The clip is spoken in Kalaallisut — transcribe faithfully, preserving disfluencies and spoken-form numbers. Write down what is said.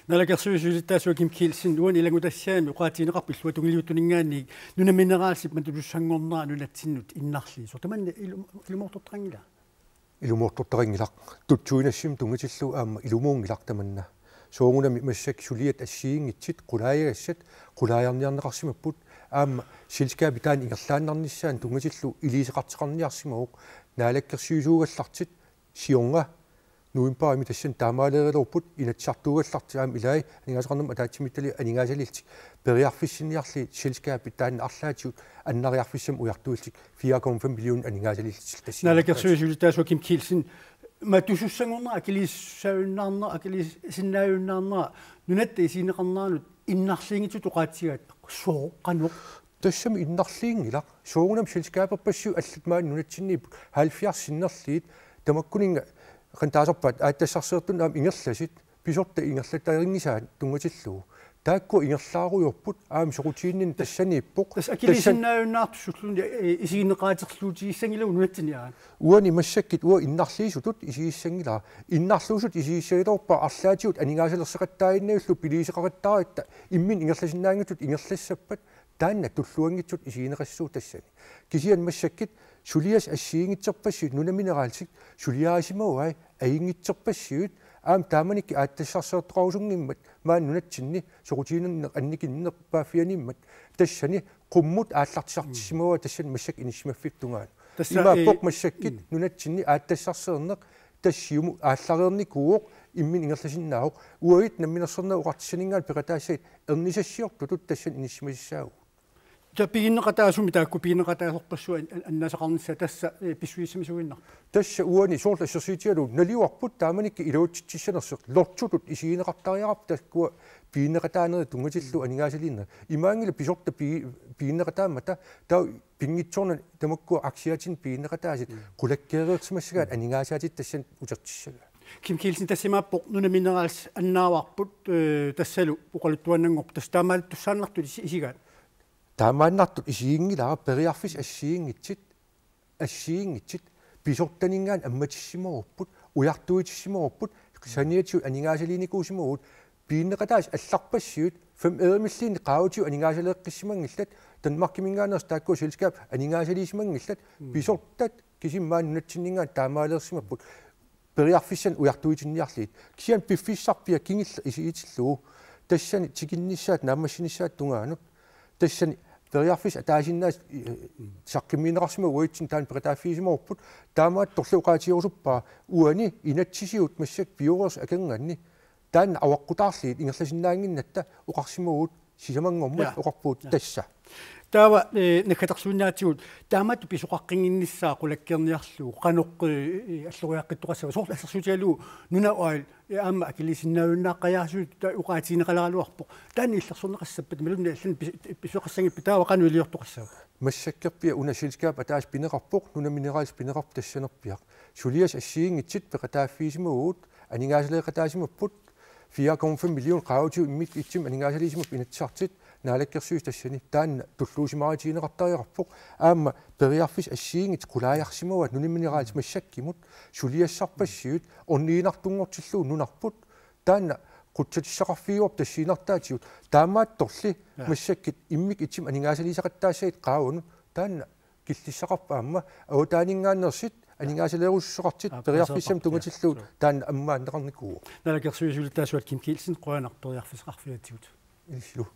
Naalakkersuisut siulittaasuat Kim Kielsen, uani ilanngutassiami oqaatigineqarpoq illuatungiliuttuninngaanniit nunamineraalsip matutussanngornera nunatsinnut innarliisoq. Tamanna ilu-, ilumoortortaqanngilaq? Ilumoortortaqanngilaq. Tutsuinassummik tunngatillugu aamma ilumuunngilaq tamanna. Soorunami massakkut suliat assigiinngitsut qulaajagassat qulaajarniarneqarsimapput, aamma selskabit taanna ingerlaannarnissaanut tunngatillugu iliuuseqartoqarniarsimavoq. Naalakkersuisuugallartut siorna novembarimi tassani taamaalereerupput, Inatsisartuugallartut aamma ilai aningaasaqarnermut ataatsimiititaliami aningaasaliillutik periarfissinniarlugit selskabit taanna arlaatigut annariarfissamik ujartuillutik fire komma fem million aningaasaliillutik tassani. Naalakkersuisut siulittaasuat Kim Kielsen, matusussanngornera, akiliissaajunnaarnera, akiliisinnaajunnaarnera nunatta isigineqarneranut innarliinngitsutut oqaatigaat sooq, qanoq? Tassami innarliinngilaq. Soorunami selskaberpassuit allat maani nunatsinniipput halvfjerds sinnerlugit, tamakkuninnga qanoq taasarpaat, aatsitassarsiortunut aamma ingerlasut, pisortat ingerlatarinngisaat tunngatillugu. Taakkua ingerlaarujoorput, aamma soqutiginninneq tassaniippoq. Tassa akiliisinnaajunnaartut sulluni, eh, isigineqaaterluutigissanngilagut nunatsinni aamma. Uani massakkut uanga innarliisutut isigissanngilara. Innarliisutut isigissagilerpara arlaatigut aningaasalerseqattaaginnarlugu piliuseqaqattaaratta, imminut ingerlasinnaanngitsutut ingerlassappat, taanna tulluanngitsutut isigineqassaaq tassani. Kisianni massakkut suliassat assigiinngitsorpassuit, nunamineraalsik suliarisimavai ajunngitsorpassuit, aamma taamanikkut aatsitassarsiortoqarusunngimmat maani nunatsinni soqutiginninneq annikinnerpaaffianngimmat, tassani qummut aallartisartissimavai tassani massakkut inissisimaffiup tungaanut. Tassa, imaappoq, eh, massakkut, mm, nunatsinni aatsitassarsiorneq tassa siumut aallareernikuuvoq, imminut ingerlasinnaavoq. Uagut Namminersornerata Oqartussaninngaanniit peqataassagutta ernisassiortutut tassani inissisimasassaagut. Taava piginneqataasumik taakku piginneqataasorpassuit an-, an-, annaasaqarnissaat tassa, eh, pissusissamisuinnarpoq? Tassa uani soorlu assersuutigalugu naliuarput taamanikkut iluatsitsissanersoq, lortutut isigineqartariaqarput taakkua piginneqataanerit tunngatillugu aningaasaliinerit. Imaanngilaq pisortat pigi-, piginneqataammata, taava pinngitsoornani tamakkua aktiatinik piginneqataasut, mm, qulakkeereersimassagaat, mm, aningaasaatit tassani utertissagaat. Kim Kielsen, tassa imaappoq nunamineraalsat annaavarput, eh, tassalu oqaluttuaannanngorput, tassa taamaattussaannartut isi-, isigaat? Taamaannartut isiginngilara, periarfissat assigiinngitsut, assigiinngitsut pisortaninngaanniit ammatissimavugut, ujartuissimavugut, saniatigut aningaasaliinikuusimavugut, piginneqataasut allarpassuit, fem euremilluunniit qaavatigut aningaasaleeqqissimanngillat, Danmarkiminngaanneersut taakkua selskabit aningaasaliisimanngillat, mm, pisortat kisimi maani nunatsinninngaanniit taamaaleersimapput, periarfissanik ujartuitinniarlugit. Kisianni piffissarpia kingulleq isigitillugu, tassani tikinnissaata naammassinissaata tungaanut, tassani periarfissat ataasinnaasut, eh, saqqummiunneqarsimapput, uatsinnut taanna peqataaffigisimagutta, taamaattorli oqaatigerusuppara uani inatsisitigut massakkut pioreersut akornanni taanna avaqqutaarlugit ingerlasinnaannginnatta oqarsimavugut, sisamanngormat, ja, oqarpugut, ja, tassa. Taava, eh, naggatersuinnaatigut taamaattoq pisoqaqqinnginnissaa qulakkeerniarlugu, qanoq, eh, alloriaqqittoqassava? Soorlu assersuutigalugu NunaOil, eh, aamma akiliisinnaajunnaaqqajaasutut oqaatigineqaleraluarpoq. Taanna illersorneqassappat imaluunniit allanut pis-, pisoqassanngippat, taava qanoq iliortoqassava? Massakkorpiaq una selskabip ataaseq pineqarpoq, Nunamineraalsip pineqarpoq tassanerpiaq. Suliassat assigiinngitsut peqataaffigisimavugut, aningaasaleeqataasimapput, fire komma fem million qaavatigut immikkut ittumik aningaasaliisimapput Inatsisartut, Naalakkersuisut tassani, taanna tulluusimaarutigineqartariaqarpoq, aamma periarfissat assigiinngitsut qulaajarsimavaat Nunamineraalsip massakkut, suliassarpassuit, orniginartunngortillugu nunarput, taanna qutsatissaqarfigivarput tassiinnartaatigut, taamaattorli, ja, massakkut immikkut ittumik aningaasaliisaqattaassagutta qaavanut, taanna killissaqarpoq aamma avataaninngaanneersut, aningaasaleerusussuseqartut, aa, periarfissamik, periarfissamik tungatillugu, suu, taanna ammaanneqarnikuuvoq. Naalakkersuisut siulittaasuat Kim Kielsen, qujanaq periarfissaqarfigatsigut. Ilissilu.